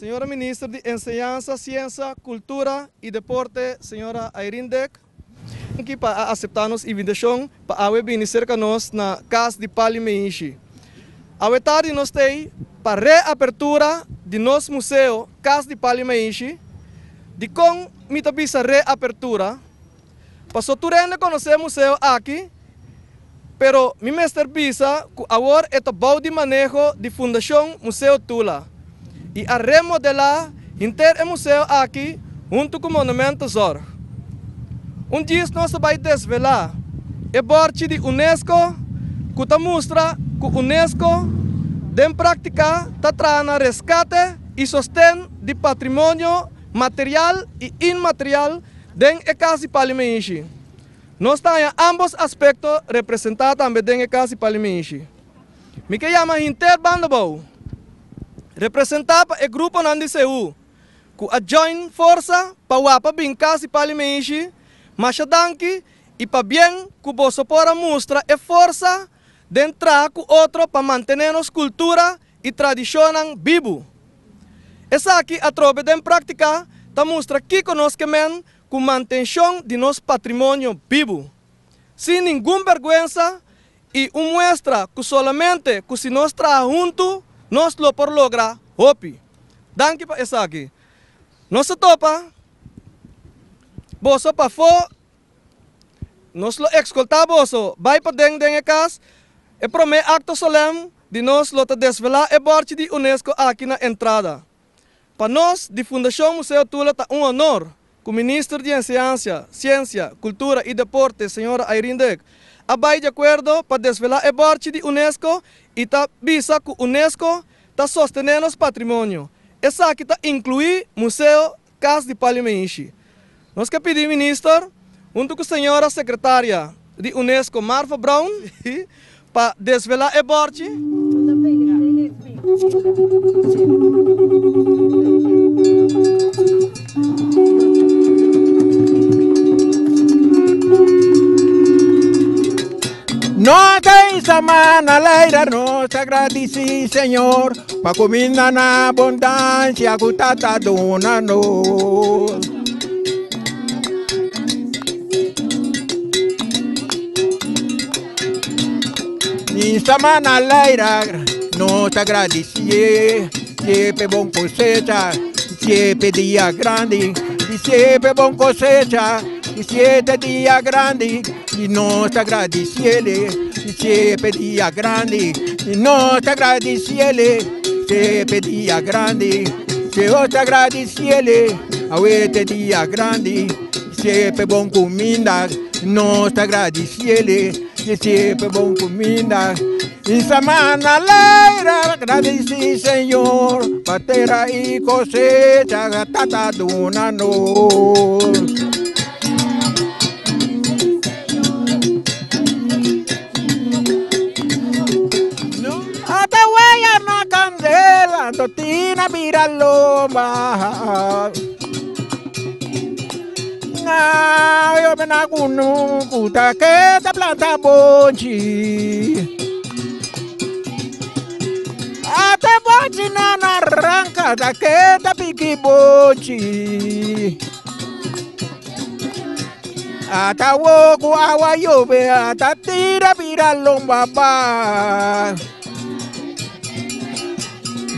Señora Minister di Enseñansa, Siensa, Kultura i Deporte, señora Irene Dek, danki pa a aseptá nos invitashon pa awe bini serka nos na Kas di Pali Meishi. Awe tardi nos ta ei pa reapertura di nos museo Kas di Pali Meishi. Dikon mi ta bisa reapertura? Paso tur hende konosé e museo aki, pero mi mester bisa ku awor e ta bou di maneho di Fundashon Museo Tula i a remodelá henter e museo aki huntu ku Monumentenzorg. Un djis nos ta bai desvelá e bòrchi di unesco ku ta mustra ku unesco den práktika ta traha na reskate i sosten di patrimonio material i inmaterial Den e kas di Palimeishi, nos ta haña ámbos aspekto representá tambe den e kas di Palimeishi. Mi ke yama hinter Bandabou, representá pa e gruponan di Seú ku a join forsa pa wapa bin kas di Palimeishi, masha danki i pabien ku boso por a mustra e forsa den traha ku otro pa mantené nos kultura i tradishonnan bibu. Esaki atrobe den práktika ta mustra kiko nos ke men ku mantenshon di nos patrimonio bibu. Sin ningun bèrgwensa i un muestra ku solamente ku si nos traha huntu nos lo por logra hopi. Danki pa esaki. Nos ta topa boso pafó. Nos lo ekskoltá boso bai paden den e kas. E promé akto solèm di nos lo ta desvelá e bòrchi di unesco aki na entrada. Pa nos di Fundashon Museo Tula ta un honor ku Minister di Enseansia, Siensia, Kultura i Deporte señora Irene Dek a bai di akuerdo pa desvelá e bòrchi di unesco i ta bisa ku unesco ta sostené nos patrimonio. Esaki ta inkluí Museo Kas di Palio Meishi. Nos ke pidi Minister, huntu ku señora Sekretaria di Unesco Marva Brown, pa desvelá e bòrchi. Nos ta isa man na laira, nos ta gradisí Señor pa kuminda na abundansia ku Tata duna nos. Isa man na laira, nos ta gradisí siempre bon kosecha, siempre dia grandi, siempre bon kosecha, siete dia grandi. I nos ta gradisiele, siempre dia grandi. I nos ta gradisiele, siempre dia grandi. Nos ta gradisiele, awete dia grandi. Siempre bon kuminda, nos ta gradisiele, siempre bon kuminda. I samana leira, gradisi Señor, pa tera i kosecha, Tata duna nos. Ata huella na candela, totina bira lomba. Na yo na kunu kuta ke ta planta bonchi. Ata bonchi na narranca ta ke ta piki bonchi. Ata woku awa yobe ata tira bira lomba ba.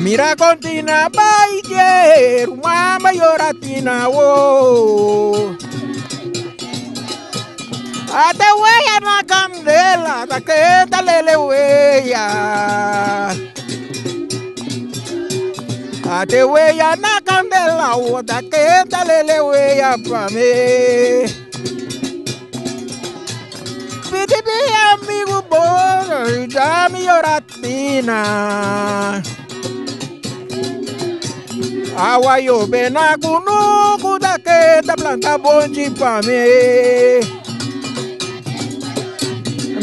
Mira kontina bai je mama yora tina wo. Ata weya na candela ta keta lele weya. Ate weya na candela wo ta keta lele weya pa mi. Pidi mi amigo bon da mi yoratina. Awa yobe na kunuku ta keta planta bonchi pa mi.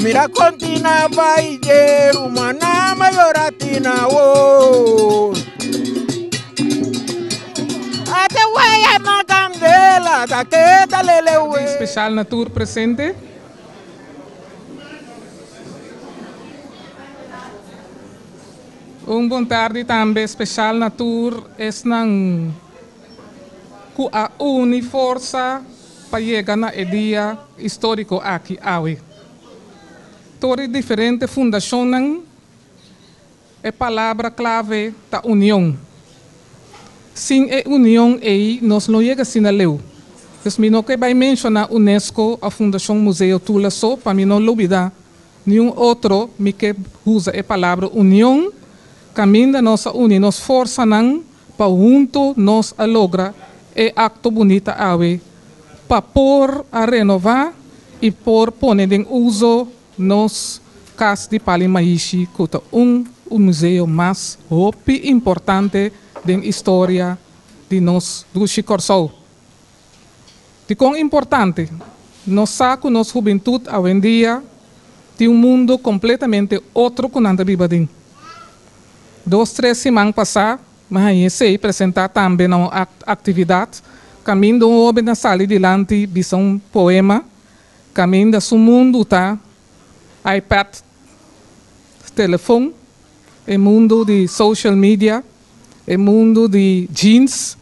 Mira kontina bai jeru mana mayoratina wo. Ate weya na candela ta keta lele we. Special na tur presente. Un bon tardi tambe spesial na tur esnan ku a uni forsa pa yega na e dia históriko aki awe. Tur e diferente fundashonnan, e palabra klave ta union. Sin e union ei nos no yega asina leu. Dus mi no ke bai menshoná UNESCO òf Fundashon Museo Tula so pa mi no lubidá niun otro, mi ke usa e palabra union, kaminda nos a uni nos forsanan pa huntu nos a logra e akto bunita awe pa por a renová i por pone den uso nos Kas di Pali Maishi ku ta un museo mas hopi importante den historia di nos dushi Kòrsou. Dikon importante? Nos sa ku nos hubentut awendia tin un mundu kompletamente otro ku nan ta biba den. Dos tres siman pasá mi haña esei presentá tambe na un aktividat kaminda un hóben a sali dilanti bisa un poema kaminda su mundu ta iPad, telefon, e mundu di social media, e mundu di jeans.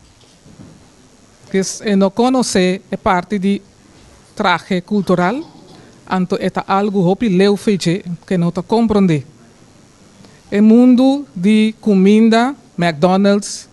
Pues e no konosé e parti di trahe kultural, anto e ta algu hopi leu feche ku e no ta komprondé. E mundu di kuminda McDonald's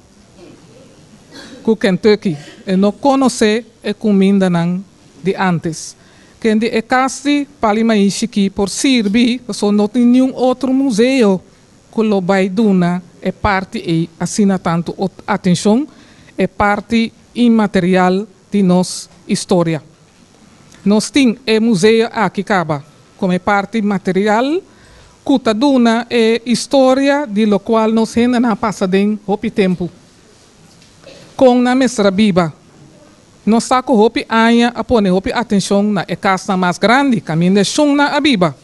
ku Kentucky, e no konosé e kumindanan di ántes. Kende e kas di Pali Maishi ki por sirbi, pasobra no tin niun otro museo ku lo bai duna e parti ei asina tantu atenshon, e parti inmaterial di nos historia. Nos tin e museo aki kaba komo e parti material ku ta duna e historia di lokual nos hendenan a pasa den hopi tempu. Kon nan mester a biba? Nos sa ku hopi aña a pone hopi atenshon na e kasnan mas grandi kaminda e shunnan a biba.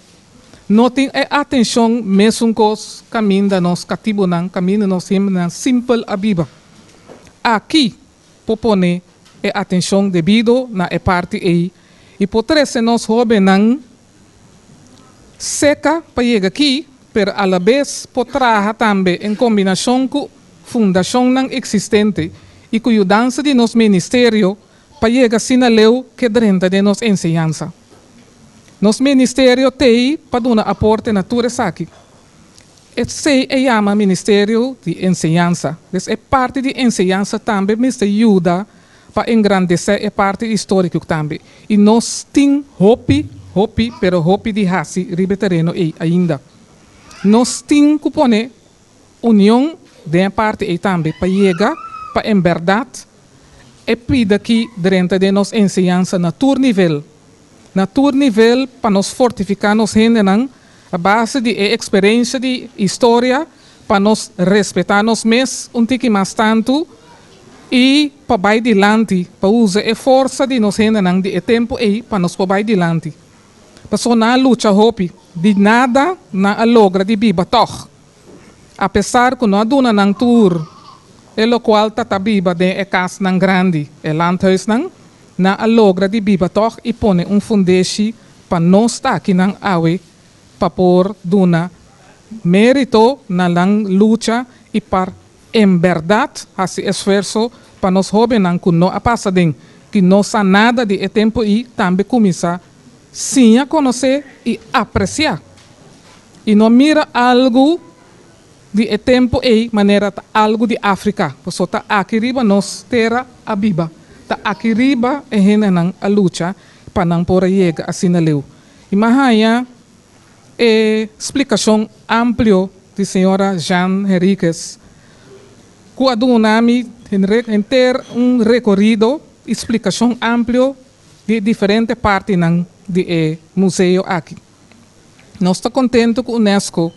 No tin e atenshon mesun kos kaminda nos katibunan, kaminda nos hembernan simpel a biba. Aki por pone e atenshon debido na e parti ei i por trese nos hóbennan seka pa yega aki, pero alabes por traha tambe en kombinashon ku fundashonnan eksistente i ku yudansa di nos ministerio pa yega asina leu ke drenta den nos enseñansa. Nos ministerio t'ei pa duna aporte na tur esaki. Esei e yama Ministerio di Enseñansa. Des e parti di enseñansa tambe mester yuda pa engrandesé e parti históriko tambe. I nos tin hopi, hopi, pero hopi di hasi riba e tereno ei ainda. Nos tin ku pone union den e parti ei tambe pa yega pa en bèrdat e pida ki drenta den nos enseñansa na tur nivel. Na tur nivel pa nos fortifiká nos hendenan a base di e eksperensha di historia pa nos respetá nos mes un tiki mas tantu i pa bai dilanti, pa usa e forsa di nos hendenan di e tempu ei pa nos por bai dilanti. Pasobra nan a lucha hopi, di nada nan a logra di biba tòg. Apesar ku no a duna nan tur e lokual ta ta biba den e kasnan grandi, e landhuisnan, nan a logra di biba tòg i pone un fundeshi pa nos ta akinan awe pa por duna mérito na nan lucha i par en bèrdat hasi esfuerso pa nos hóbennan ku no a pasa den, ki no sa nada di e tempu ei tambe kuminsá siña konosé i apresiá i no mira algu di e tempu ei manera ta algu di Afrika, pasobra ta aki riba nos tera a biba, ta aki riba e hendenan a lucha pa nan por a yega asina leu. I m'a haña e splikashon amplio di señora Jeanne Henriquez ku a duna mi henter un rekorido i splikashon amplio di e diferente partinan di e museo aki. Nos ta kontentu ku unesco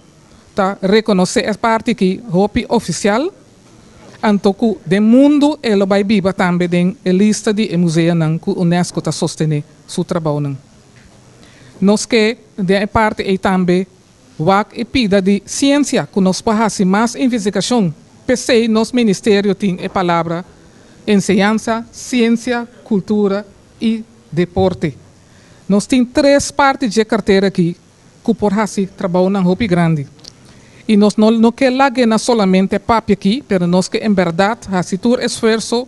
ta rekonosé e parti aki hopi ofisial, anto ku den mundu e lo bai biba tambe den e lista di e museonan ku unesco ta sostené su trabounan. Nos ke den e parti ei tambe wak e pida di siensia ku nos por hasi mas investigashon. P'esei nos ministerio tin e palabra enseñansa, siensia, kultura i deporte. Nos tin tres parti dje kartera aki ku por hasi trabounan hopi grandi. I nos no no ke lag'é na solamente papia aki, pero nos ke en bèrdat hasi tur esfuerso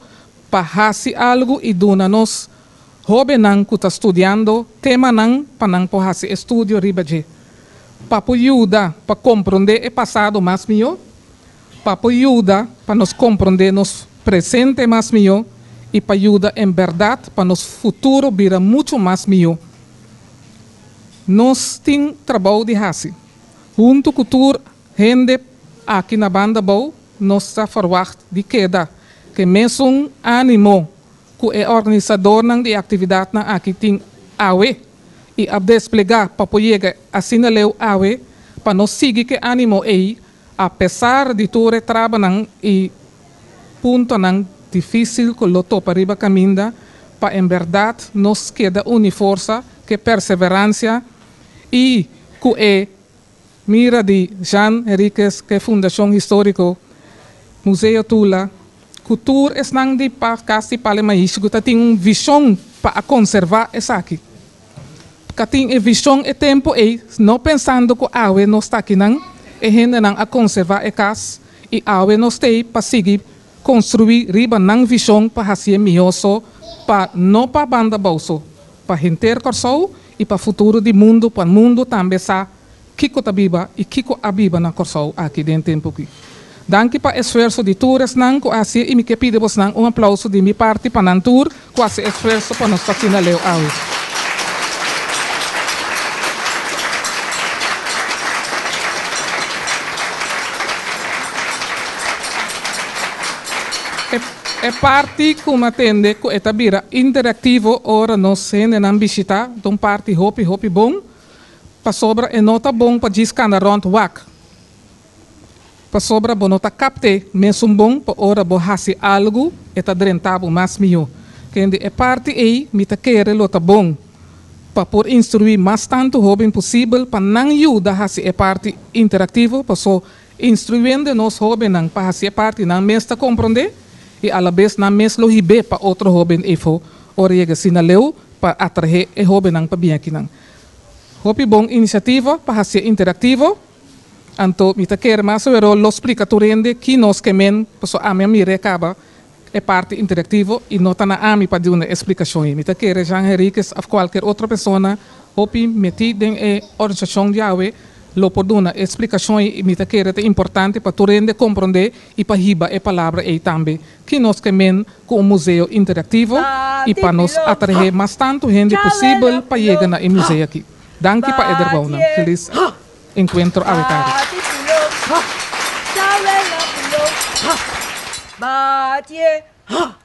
pa hasi algu i duna nos hóbennan ku ta studiando temanan pa nan por hasi estudio riba dje, pa por yuda pa komprondé e pasado mas mihó, pa por yuda pa nos komprondé nos presente mas mihó i pa yuda en bèrdat pa nos futuro bira muchu mas mihó. Nos tin trabou di hasi. Huntu ku tur hende aki na Banda Bou nos ta ferwagt di keda ku e mesun ánimo ku e organisadornan di e aktividatnan aki tin awe i a desplegá pa por yega asina leu awe pa nos sigui ku e ánimo ei apesar di tur e trabanan i puntonan difísil ku lo topa riba kaminda pa en bèrdat nos keda uni forsa ku e perseveransia i ku e mira di Jean Henriquez ku e Fundashon Históriko Museo Tula ku tur esnan di Kas di Pale Maishi ku ta tin un vishon pa a konservá esaki. Ka tin e vishon e tempu ei, no pensando ku awe nos ta akinan, e hendenan a konservá e kas i awe nos t'ei pa sigui konstruí riba nan vishon pa hasié mihó so pa no pa Banda Bou so, pa henter Kòrsou i pa futuro di mundu pa mundu tambe sa kiko ta biba i kiko a biba na Kòrsou aki den tempu aki. Danki pa esfuerso di tur esnan ku a hasié i mi ke pidi bosnan un aplauso di mi parti pa nan tur ku a hasi esfuerso pa nos ta asina leu awe. E parti ku mi a tende ku e ta bira interaktivo ora nos hendenan bishita ta un parti hopi hopi bon pasobra e no ta bon pa djis kanda rònt wak pasobra bo no ta kapt'é mesun bon pa ora bo hasi algu e ta drenta bo mas mihó. Kende e parti ei mi ta kere lo ta bon pa por instruí mas tantu hóben posibel pa nan yuda hasi e parti interaktivo paso Instruyendo nos hóbennan pa hasi e parti nan mes ta komprondé i alabes nan mes lo hib'é pa otro hóben efo ora yega asina leu pa atraé e hóbennan pa bin akinan. Hopi bon inisiativa pa hasié interaktivo, anto mi ta kere mas aweró lo splika tur hende ki nos ke men paso ami a mira e kaba e parti interaktivo i no ta na ami pa duna e splikashon ei. Mi ta kere Jean Henriquez of kualker otro persona hopi metí den e organisashon di awe lo por duna e splikashon ei i mi ta kere ta importante pa tur hende komprondé i pa hiba e palabra ei tambe ki nos ke men ku un museo interaktivo i pa nos atraé mas tantu hende posibel pa yega na e museo aki. Danki pa e derbounan. Felis enkuentro awe tardi. Batie.